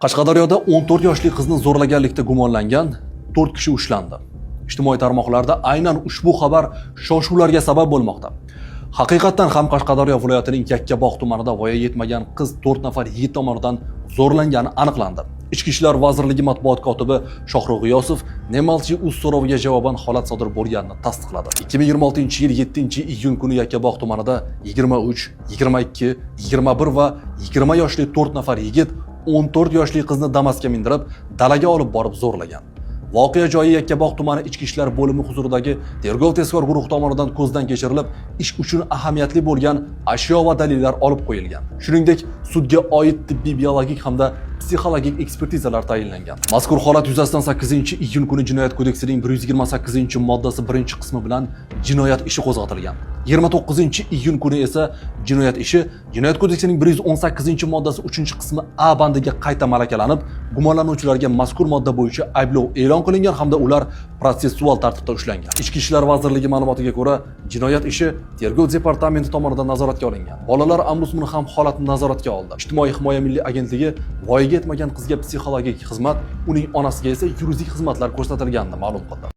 Qashqadaryoda 14 yoshli qizni zo'rlaganlikda gumonlangan 4 kishi ushlandi. Ijtimoiy tarmoqlarda aynan ushbu xabar shov-shuvlarga sabab bo'lmoqda. Haqiqatdan ham Qashqadaryo viloyatining Yakkabog' tumanida voyaga yetmagan qiz 4 nafar yigit tomonidan zo'rlangani aniqlandi. Ichki ishlar vazirligi matbuot kotibi Shohrux G'iyosov Nemalchi uz so'roviga javoban holat sodir bo'lganini tasdiqladi. 2026-yil 7-iyun kuni Yakkabog' tumanida 23, 22, 21 va 20 yoshli 4 nafar yigit 14 yoshli qizni Damasga mindirib, dalaga olib borib zo'rlagan. Voqea joyi Yakkabog' tumani Ichki ishlar bo'limi huzuridagi tergov tezkor guruhi tomonidan ko'zdan kechirilib, ish uchun ahamiyatli bo'lgan ashyo va dalillar olib qo'yilgan. Shuningdek, sudga oid tibbiy biologik hamda psixologik ekspertizalar tayinlangan. Mazkur holat yuzasidan 8-iyun kuni Jinoyat kodeksining 128-moddasi 1-qismi bilan jinoyat ishi qo'zg'atilgan. 29-iyun kuni esa jinoyat ishi Jinoyat kodeksining 118-moddasi 3-qismi A bandiga qayta malakalanib, gumonlanuvchilarga mazkur modda bo'yicha ayblov e'lon qilingan hamda ular protsessual tartibda ushlangan. Ichki ishlar vazirligi ma'lumotiga ko'ra, jinoyat ishi tergov departamenti tomonidan nazoratga olingan. Bolalar ombudsmani ham holatni nazoratga oldi. Ijtimoiy himoya milliy agentligi voyaga yetmagan qizga psixologik xizmat, uning onasiga esa yuridik xizmatlar ko'rsatilganini ma'lum qildi.